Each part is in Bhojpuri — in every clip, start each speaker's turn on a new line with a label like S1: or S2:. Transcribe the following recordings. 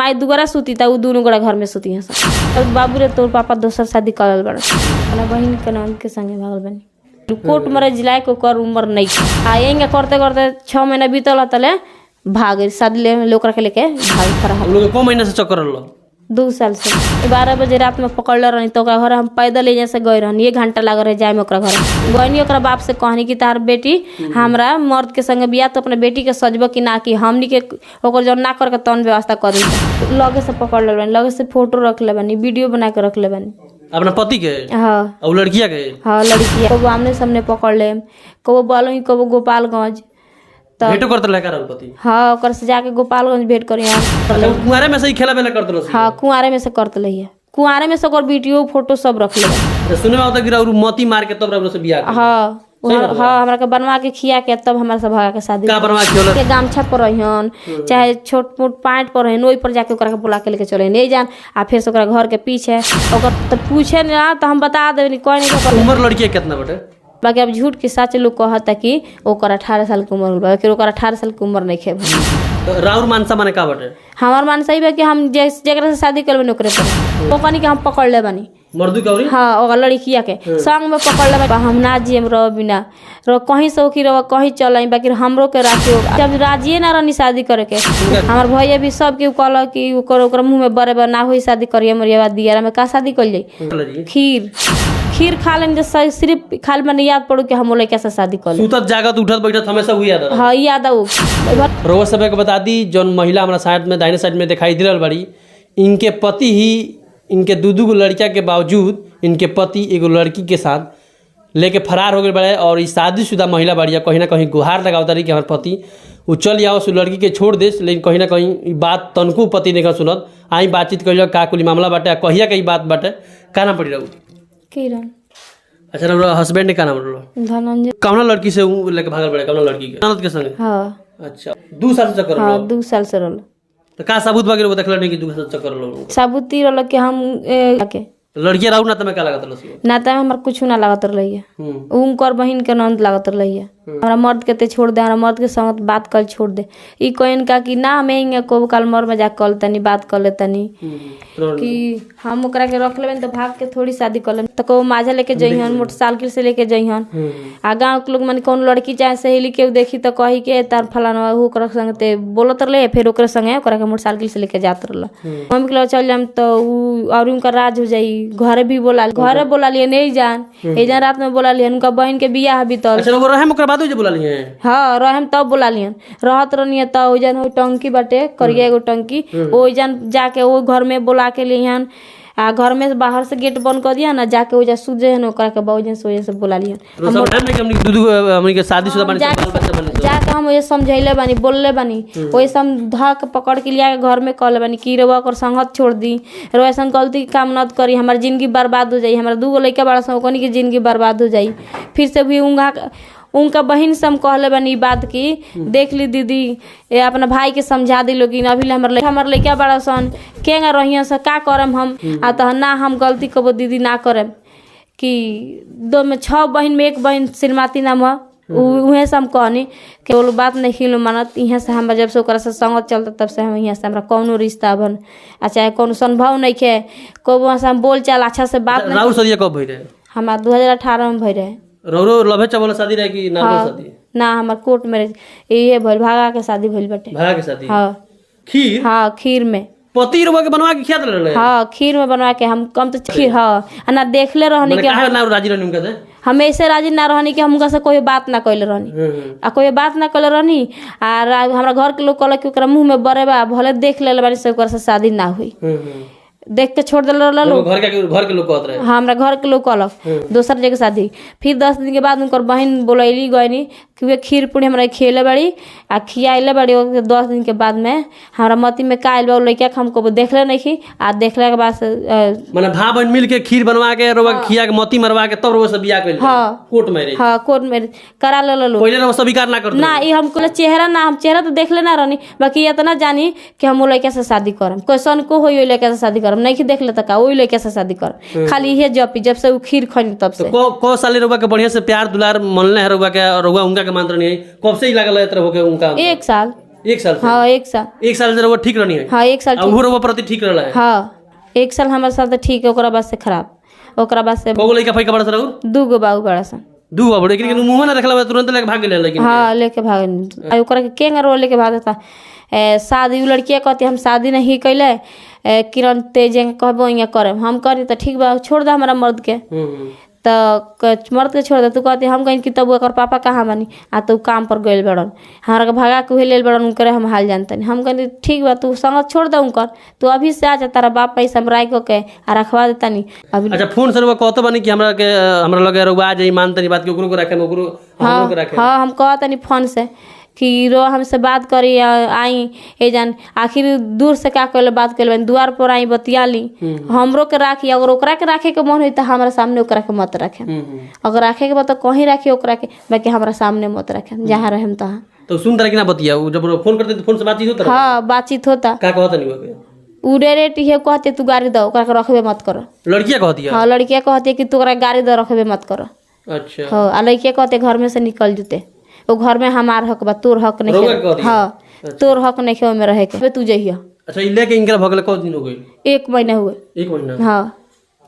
S1: माई दुगरा सुती त उ दुनू गोड़ा घर में सुती हसन। अब बाबू रे तोर पापा दोसर शादी करल बड़ा, अपना बहिन के ननद के संगे भागल बनी। कोर्ट मैरिज लायक ओकर उम्र नहीं आ एंगे करते करते 6 महीना बीतल तले भाग गइल, शादी ले ओकरा के लेके भाग फरार।
S2: हम लोग के कौ महीना से चक्कर रहल?
S1: 2 साल से। 12 बजे रात में पकड़ले रहनी तो ओकरा घर हम पैदल एजा से गए रहनी, 1 घंटा लागल रहे जाए में ओकरा घर। गइनी ओकरा बाप से कहनी कि तार बेटी हमरा मर्द के संगे बियाह तो अपने बेटी के सजब कि ना, कि हमनी के ओकर जौन ना करके तौन व्यवस्था कर दी। लगे से पकड़ ले बानी, लगे से फोटो रख ले बानी, वीडियो बना के रख ले बानी।
S2: अपना पति के?
S1: हाँ।
S2: और लड़किया के?
S1: हाँ लड़किया। कबो आमने सामने पकड़ ले, कबो बलही, कबो गोपालगंज। त
S2: भेंटो करत रहे का रहल पति?
S1: हाँ ओकर से जाके गोपालगंज भेंट करी।
S2: अच्छा, उ कुंवारे में से ही खेला बेला करत रहल?
S1: हाँ कुंवारे में से करत रहिए, कुंवारे में से ओकर वीडियो फोटो सब रख ले।
S2: तो सुने में आवता कि और मोती मार के तब रउरा से बियाह कइल।
S1: हाँ हाँ हमरा के बनवा के खिया के तब हमरा से भगा के शादी
S2: का बनवा के खियौलक?
S1: के गामछा पर रहियन चाहे छोट मोट पैंट पर रहियन, ओहि पर जाके ओकरा के बुला के लेके चले नहीं जान। आ फिर से ओकरा घर के पीछे ओकर तो पूछे ना तो हम बता देबनी कोई नहीं ओकर।
S2: उम्र लड़की के कितना बटे?
S1: बाकी अब झूठ के सच लोग कहता कि ओकर 18 साल के उम्र होल बा, बाकी ओकर 18 साल के उम्र नहीं खे।
S2: तो राउर मानसा माने का बटे?
S1: हमार मान सही बा कि हम जेकरा से शादी करबनी ओकरे पर ओकनी के हम पकड़ ले बानी।
S2: मर्दू के औरी?
S1: हाँ ओकर लड़किया के संग में पकड़ ले बा। हम ना जियम रह बिना रह कहीं से ओकी रह कहीं चल आई, बाकी हमरो के राखी। जब राजिए ना रहनी शादी करे के, हमार भैया भी सब के कहलक कि ओकर ओकर मुँह में बरे बा ना होई शादी करिए मरिया दियारा में का शादी कइल जाई। खीर खीर खा लेनी तो सिर्फ खाल मैंने याद पड़ू कि हम लड़का से शादी कर ले।
S2: सुतत जागत उठत बैठत हमेशा वही याद रहे।
S1: हाँ याद आऊ।
S2: रउआ सब के बता दी जौन महिला हमारा साइड में दाहिने साइड में दिखाई दे रहल बाड़ी, इनके पति ही इनके दू दू गो लड़किया के बावजूद इनके पति एगो लड़की के साथ लेके फरार हो गए बड़े। और ई शादीशुदा महिला बाड़ी, कहीं ना कहीं गुहार लगावत रही कि हमार पति वो चल आओ सु लड़की के छोड़ दे, लेकिन कहीं ना कहीं ई बात तनको पति नहीं सुनत। आई बातचीत कइल का कुली मामला बाटे आ कहिया के ई बात बाटे। का नाम पड़ी रहू?
S1: किरण।
S2: अच्छा रउआ हस्बैंड के का नाम रहलो?
S1: धनंजय।
S2: कौना लड़की से उ लेके भागल बड़े? कौना लड़की के? ननद के संगे?
S1: हाँ।
S2: अच्छा 2 साल से चक्कर
S1: हाँ
S2: रहलो?
S1: 2 साल से रहलो।
S2: तो का सबूत वगैरह वो देखल नहीं कि 2 साल से चक्कर रहलो?
S1: सबूत ई रहलो कि हम के
S2: लड़की राउ ना तमे का लागत रहलो?
S1: नाता में हमार कुछ ना लागत रही, उनकर बहिन के ननद लागत रही। हमरा मर्द के ते छोड़ दे, हमरा मर्द के संग बात कर छोड़ दे। ई कहन का कि ना हमें हिंगे को काल मर मजाक कर तनी बात कर ले तनी कि हम ओकरा के रख लेबे तो भाग के थोड़ी शादी कर लेब। तो को माझा लेके जइहन, मोटरसाइकिल से लेके जइहन। आ गांव के लोग मन कौन लड़की चाहे सहेली के देखी तो कही के तार फलाना ओकरा संग ते बोलत रहे, फिर ओकरे संगे ओकरा के मोटरसाइकिल से लेके जात रहल। हम के चल जाम तो उ और उनका राज हो जाई। घरे भी बोला, घरे बोला लिए नहीं जान, ए जान रात में बोला लिए उनका बहन के बियाह बीतल।
S2: अच्छा वो रहे ओकरा बाद जे बोला लिए?
S1: हाँ रहम तब बोला लियन। रहत रहनी त ओइजन हो टंकी बाटे करिया एगो टंकी, ओइजन जाके ओ घर में बोला के लिहन। आ घर में से बाहर से गेट बंद कर दिया ना, जाके ओइजा सूत जहन ओकरा के बहुजन से ओइजा से बोला लिहन।
S2: हम नहीं कि हमनी के दू हमनी के शादीशुदा बानी, बाल बच्चा बानी।
S1: जाके हम ओइजा समझैले बानी, बोलले बानी, ओइसे हम धक पकड़ के लिया के घर में कहले बानी कि रउआ ओकर संगत छोड़ दी, रउआ ऐसन गलती काम न करी, हमार जिंदगी बर्बाद हो जाई, हमारा 2 गो लइका बड़ा सन ओकनी के जिंदगी बर्बाद हो जाई। फिर से भी उनका बहन से हम कहले बानी बात की देख ली दीदी ए अपना भाई के समझा दी लोगिन, अभी ले हमर लइका बड़ा सन केंगा रहियन से का करम हम। आ त ना हम गलती कबो दीदी ना करम कि 2 में 6 बहन में 1 बहन श्रीमती नाम है, उहे से हम कहनी कि वो बात नहीं खिलो मानत। यहाँ से हमरा जब से ओकरा से संगत चलता तब से हम यहाँ से हमरा कौनो रिश्ता बन आ चाहे कौनो संभव नहीं खे, कबो से हम बोल चाल अच्छा से बात नहीं।
S2: राउर सदिया कब भई रहे?
S1: हमारा 2018 में भई रहे।
S2: रौरो लभे चबल शादी रहे कि नॉर्मल शादी?
S1: ना हमार कोर्ट मैरिज इहे भइल, भागा के शादी भइल बाटे।
S2: भागा के शादी?
S1: हाँ।
S2: खीर?
S1: हाँ खीर में
S2: पति रउआ के बनवा के खिया देले?
S1: हाँ खीर में बनवा के हम कम तो खीर। हाँ ना देखले रहनी
S2: के ना राजी रहनी उनका से?
S1: हम ऐसे राजी ना रहनी कि हम उनका से कोई बात ना कइले रहनी। आ कोई बात ना कइले रहनी आ हमरा घर के लोग कहलक कि ओकरा मुँह में बरे बा, भले देख लेले बानी से ओकरा से शादी ना हुई, देख के छोड़ देले रहल लोग।
S2: घर के लोग कहत रहे?
S1: हाँ हमरा घर के लोग कहलक दोसर जगह शादी। फिर 10 दिन के बाद उनकर बहन बोलैली गइनी कि वे खीर पूरी हमरा खियले बाड़ी आ खियाइले बाड़ी। 10 दिन के बाद में हमरा मती में का आइल बा लइका के हम कबो देखले नहीं। आ देखला के बाद
S2: माने भाई बहन मिल के खीर बनवा के रउआ के खिया के मती मरवा के तब रउआ से बियाह कइल?
S1: हाँ
S2: कोर्ट मैरिज?
S1: हाँ कोर्ट मैरिज करा लेले लोग।
S2: पहिले रउआ स्वीकार ना करत?
S1: ना ई हम चेहरा ना, हम चेहरा तो देखले ना रहनी, बाकी इतना जानी कि हम लइका से शादी करम, कैसन को होई ओइ लइका से शादी करम, नहीं कि देख ले त का ओइ लइका से शादी करम, खाली इहे जपी जब से उ खीर खैनी तब से।
S2: को साल रउआ के बढ़िया से प्यार दुलार मनले है रउआ के, रउआ उनका के मानत रहनी, कब से ही लागल है तरह होके उनका?
S1: 1 साल।
S2: एक साल से?
S1: हाँ, 1 साल।
S2: 1 साल से रउआ ठीक रहनी है?
S1: हाँ, 1 साल।
S2: आ उहो रउआ प्रति ठीक रहला है?
S1: हाँ, 1 साल हमारे साथ ठीक है, ओकरा बाद से खराब, ओकरा बाद से।
S2: कगो लइका फइका बड़ा सर?
S1: 2 गो बाबू बड़ा सन।
S2: 2 गो बड़े, लेकिन मुंह ना रखला, तुरंत लेके भाग गेल लेकिन।
S1: हाँ, लेके भाग। आ ओकरा के केंगा रो लेके भागता। शादी उ लड़किया कहती हम शादी नहीं कैले, किरण तेज कहबो इहाँ करब हम करी त ठीक बा, छोड़ दे हमारा मर्द के। त मर्द के छोड़ दे तू कहती। हम कहीं कि तब ओकर पापा कहाँ बानी? आ तो उ काम पर गइल बड़न, हमरा के भगा के उहे लेल बड़न, उनकरे हम हाल जानतनी। हम कहनी ठीक बा, तू संगत छोड़ दे उनकर, तू अभी से आ जा, तारा बाप पैसा हम राय के आ रखवा देतानी अभी।
S2: अच्छा, फोन से रउआ कहतो बानी कि हमरा के हमरा लगे रउआ आ जाई, मानतनी बात के ओकरो को राखे, ओकरो हमरो के राखे?
S1: हाँ, हम कहतनी फोन से कि रो हमसे बात करी आई ए जान, आखिर दूर से का कहले बात कैले बानी, दुआर पर आई बतिया ली, हमरो के राखी। अगर ओकरा के राखे के मन होई त हमरा सामने ओकरा के मत रखे। अगर राखे के बा त कहीं राखी ओकरा के, बाकी हमरा सामने मत रखे, जहाँ रहेम तहाँ।
S2: तो सुन तरह कि ना बतिया, उ जब फोन करते तो फोन से बातचीत होता?
S1: हाँ, बातचीत होता।
S2: का कहत नहीं ओके?
S1: उ डायरेक्ट इहे कहते तू गाड़ी दो, ओकरा के रखबे मत करो।
S2: लड़किया कहती है?
S1: हाँ, लड़किया कहते कि तू ओकरा गाड़ी दो, रखबे मत करो।
S2: अच्छा।
S1: हाँ, आ लड़किया कहते घर में से निकल जूते, वो घर में हमार हक बा, तोर हक नहीं।
S2: रउआ के कहती है?
S1: हाँ, तोर हक नहीं है ओमे रहे के, तू जइह।
S2: अच्छा, ई लेके इनकरा भगले कौ दिन हो गइल?
S1: 1 महीना हुए।
S2: 1 महीना?
S1: हाँ।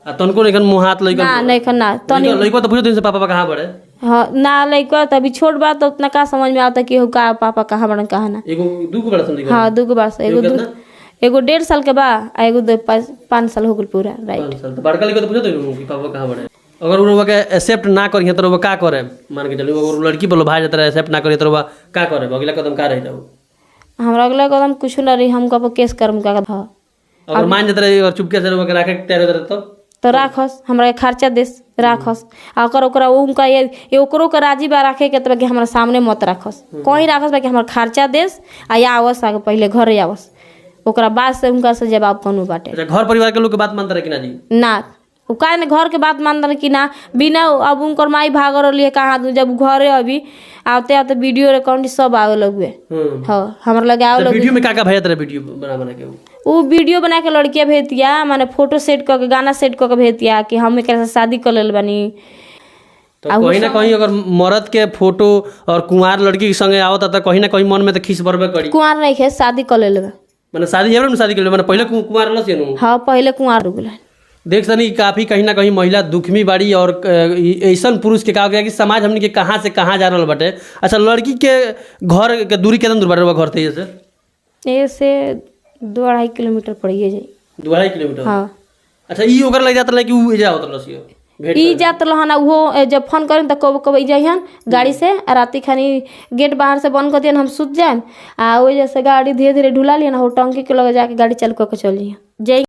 S2: आ तनको नहीं मुंह हाथ लइका?
S1: ना, नहीं खन ना तनी।
S2: लइका तो पूछो दिन से पापा कहाँ बड़े?
S1: हाँ ना, लइका त अभी छोट बा तो उतना का समझ में आता कि हो का पापा कहाँ बड़न कहाँ ना।
S2: एगो 2 गो बड़ा सन लइका?
S1: हाँ, 2 गो बा, एगो
S2: एगो
S1: दू
S2: केतना?
S1: एगो 1.5 साल के बा आ एगो 5 साल हो गेल पूरा, राइट।
S2: 5 साल। तो बड़का लइका तो पूछो तो कि पापा कहाँ बड़े। अगर उ रउआ के एक्सेप्ट ना करी तो रउआ का करे? मान के चलू अगर उ लड़की बोलो भाई जाता एक्सेप्ट ना करी तो रउआ का करे? अगला कदम का रह जाऊ?
S1: हमरा अगला कदम कुछ ना रही, हम कब केस करम का। हाँ।
S2: अगर मान जाता रहे और चुपके से रउआ के राखे के तैयार हो जाता तब?
S1: तो राखस, हमरा के खर्चा देस, राखस। आ अगर ओकरा उनका ये ओकरो के राजी बा राखे के त बाकी हमरा सामने मत राखस, कहीं राखस, बाकी हमरा खर्चा देस आ या आवस, आगे पहिले घरे आवस, ओकरा बाद से उनका से जवाब कोनो बाटे।
S2: अच्छा, घर परिवार के लोग के बात मानता रहे कि ना जी?
S1: ना, उ काहे ने घर के बात मानतन कि ना, बिना अब उनकर माई भाग रहली है कहाँ दू, जब घरे अभी आते आते वीडियो रिकॉर्ड सब आवे लगे। हाँ, हमरा लगे आवे
S2: तो
S1: लगे।
S2: वीडियो में का का भेजत रहे वीडियो बना बना के उ?
S1: उ वीडियो बना के लड़किया भेजतिया, माने फोटो सेट क के गाना सेट क के भेजतिया कि हम एकरा से शादी कर लेल बानी।
S2: तो कहीं ना कहीं अगर मर्द के फोटो और कुंवार लड़की के संगे आवता त कहीं ना कहीं मन में तो खीस बरबे करी।
S1: कुंवार नहीं है, शादी कर लेल बा।
S2: माने शादी जब न शादी कर माने पहले कुंवार रहलस नु?
S1: हाँ, पहले कुंवार हो गेल।
S2: देख सनी काफी कहीं ना कहीं महिला दुखमी बाड़ी और ऐसन पुरुष के का हो गया कि समाज हमनी के कहाँ से कहाँ जा रहल बाटे। अच्छा, लड़की के घर के दूरी केतना दूर बाटे घर से?
S1: ऐसे 2-2.5 किलोमीटर पड़िए जाई।
S2: 2-2.5 किलोमीटर?
S1: हाँ।
S2: अच्छा, ई ओकर लग जात रहे कि ऊ एजा आवत रहलस भेंट?
S1: ई जात रहन आ उहो जब फोन करें त कबो कबो ई जइहन गाड़ी से आ राती खानी गेट बाहर से बंद कर दिहन, हम सुत जाएम आ ओइ जैसे गाड़ी धीरे धीरे ढुला लिहन, हो टंकी के लगे जाके गाड़ी चालू क के चल जइहन जई।